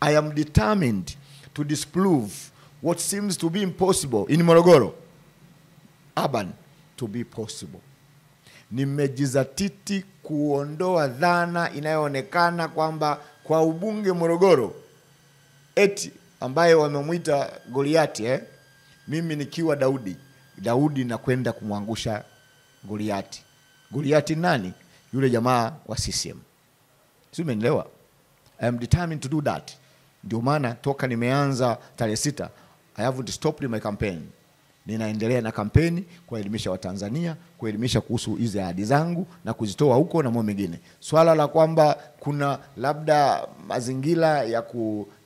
I am determined to disprove what seems to be impossible in Morogoro urban to be possible. Nimejizatiti kuondoa dhana inayoonekana kwamba kwa ubunge Morogoro eti ambaye wamemuita Goliati, mimi nikiwa Daudi, Daudi nakwenda kumwangusha Goliati. Goliati nani? Yule jamaa wa CCM. Si umeelewa? I am determined to do that. Ndio maana toka nimeanza tarehe 6 I haven't stopped my campaign. Ninaendelea na kampeni kuelimisha Watanzania, kuelimisha kuhusu hizi ahadi zangu na kuzitoa huko na mambo mengine. Swala la kwamba kuna labda mazingira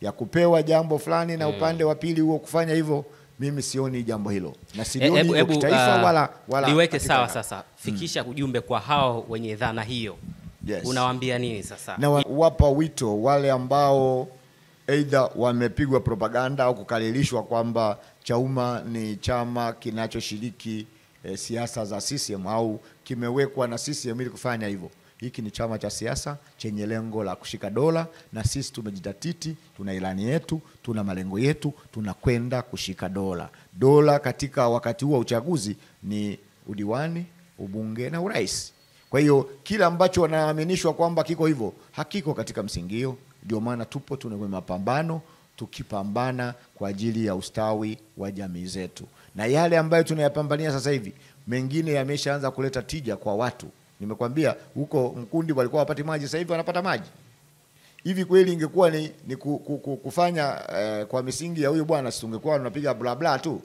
ya kupewa jambo fulani na upande wa pili huo kufanya hivyo, mimi sioni jambo hilo. Na sioni hilo kitaifa wala liweke sawa sasa. Fikisha ujumbe kwa hao wenye dhana hiyo. Yes. Unawaambia nini sasa? Na wapa wito wale ambao either wamepigwa propaganda au kukalilishwa kwamba Chauma ni chama kinachoshiriki siasa za CCM au kimewekwa na CCM ili kufanya hivyo. Hiki ni chama cha siasa chenye lengo la kushika dola, na sisi tumejitatiti, tuna ilani yetu, tuna malengo yetu, tunakwenda kushika dola. Dola katika wakati huu wa uchaguzi ni udiwani, ubunge na urais. Kwa hiyo kila ambacho wanaaminishwa kwamba kiko hivyo hakiko katika msingi hiyo. Ndio maana tupo tuna mapambano, tukipambana kwa ajili ya ustawi wa jamii zetu. Na yale ambayo tunayapambania sasa hivi, mengine yameshaanza kuleta tija kwa watu. Nimekwambia huko Mkundi walikuwa hawapati maji, sasa hivi wanapata maji. Hivi kweli ingekuwa ni kufanya kwa misingi ya huyo bwana, si tungekuwa tunapiga bla bla tu.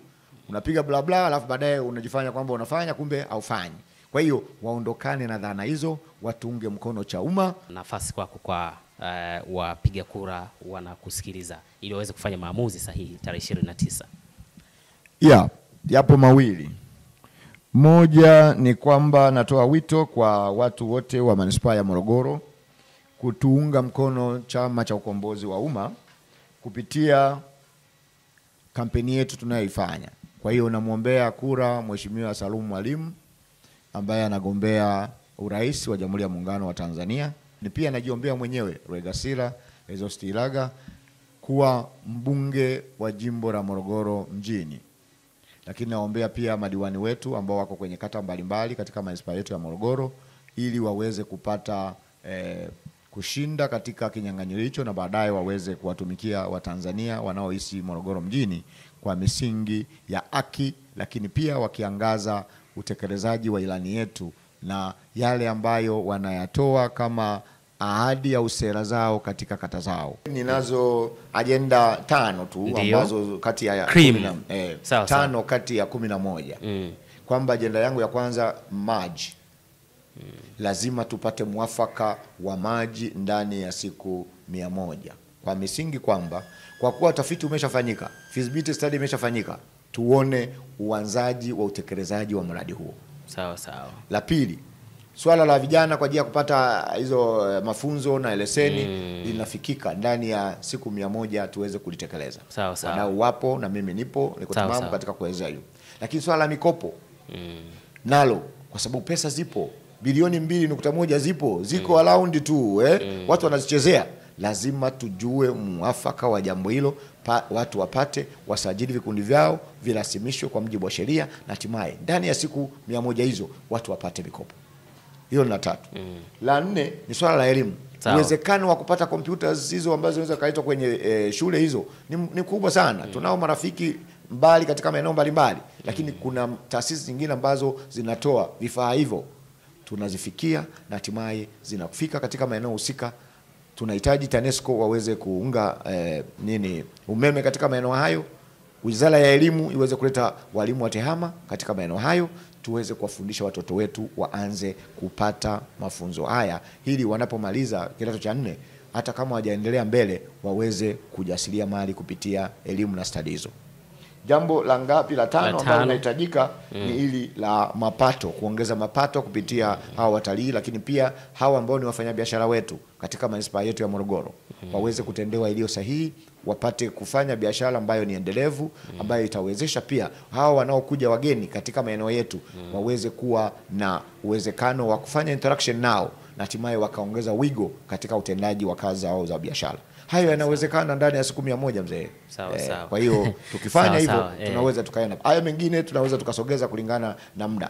Unapiga bla bla alafu baadaye unajifanya kwamba unafanya, kumbe haufanyi. Kwa hiyo waondokane na dhana hizo, watunge mkono Chauma. Nafasi kwako kwa wapiga kura wanakusikiliza ili waweze kufanya maamuzi sahihi tarehe 29. Yeah, yapo mawili. Moja ni kwamba natoa wito kwa watu wote wa manispaa ya Morogoro kutuunga mkono Chama cha Ukombozi wa Umma kupitia kampeni yetu tunayoifanya. Kwa hiyo namuombea kura Mheshimiwa Salum Mwalimu ambaye anagombea urais wa Jamhuri ya Muungano wa Tanzania. Ni pia najiombea mwenyewe Rwegasira Exhausti Ilaga kuwa mbunge wa jimbo la Morogoro mjini. Lakini naombea pia madiwani wetu ambao wako kwenye kata mbalimbali katika manispaa yetu ya Morogoro ili waweze kupata kushinda katika kinyang'anyiro hicho na baadaye waweze kuwatumikia Watanzania wanaoishi Morogoro mjini kwa misingi ya haki, lakini pia wakiangaza utekelezaji wa ilani yetu na yale ambayo wanayatoa kama ahadi au sera zao katika kata zao. Ninazo agenda 5 tu ambazo kati ya 5 kati ya 11. Kwamba agenda yangu ya kwanza, maji. Lazima tupate mwafaka wa maji ndani ya siku 100. Kwa misingi kwamba kwa kuwa tafiti umeshafanyika, feasibility study imeshafanyika, tuone uanzaji wa utekelezaji wa mradi huo. Sawa sawa. La pili, swala la vijana kwa ajili ya kupata hizo mafunzo na leseni linafikika ndani ya siku 100 tuweze kulitekeleza. Sawa sawa. Wanao wapo na mimi nipo, niko timamu katika kuweza hiyo. Lakini swala la mikopo nalo, kwa sababu pesa zipo, bilioni 2.1 zipo, ziko around tu, watu wanazichezea. Lazima tujue muafaka wa jambo hilo, watu wapate, wasajili vikundi vyao, virasimishwe kwa mujibu wa sheria, na hatimaye ndani ya siku 100 hizo watu wapate mikopo. Hilo la tatu. La nne ni swala la elimu. Uwezekano wa kupata computers hizo ambazo zinaweza kaletwa kwenye shule hizo ni kubwa sana. Tunao marafiki mbali katika maeneo mbalimbali, lakini kuna taasisi zingine ambazo zinatoa vifaa hivyo, tunazifikia na hatimaye zinafika katika maeneo husika. Tunahitaji TANESCO waweze kuunga umeme katika maeneo hayo, Wizara ya Elimu iweze kuleta walimu wa tehama katika maeneo hayo, tuweze kuwafundisha watoto wetu waanze kupata mafunzo haya ili wanapomaliza kidato cha 4 hata kama hawajaendelea mbele waweze kujasiria mali kupitia elimu na stadi hizo. Jambo la ngapi? La tano ambalo linahitajika ni ili la mapato, kuongeza mapato kupitia hawa watalii, lakini pia hawa ambao ni wafanyabiashara wetu katika manispaa yetu ya Morogoro waweze kutendewa iliyo sahihi, wapate kufanya biashara ambayo ni endelevu, ambayo itawezesha pia hawa wanaokuja wageni katika maeneo yetu waweze kuwa na uwezekano wa kufanya interaction nao na hatimaye wakaongeza wigo katika utendaji wa kazi zao za biashara. Hayo yanawezekana ndani ya siku 100 mzee. Sawa, sawa. Kwa hiyo tukifanya hivyo Sawa, tunaweza tukaenda. Haya mengine tunaweza tukasogeza kulingana na muda.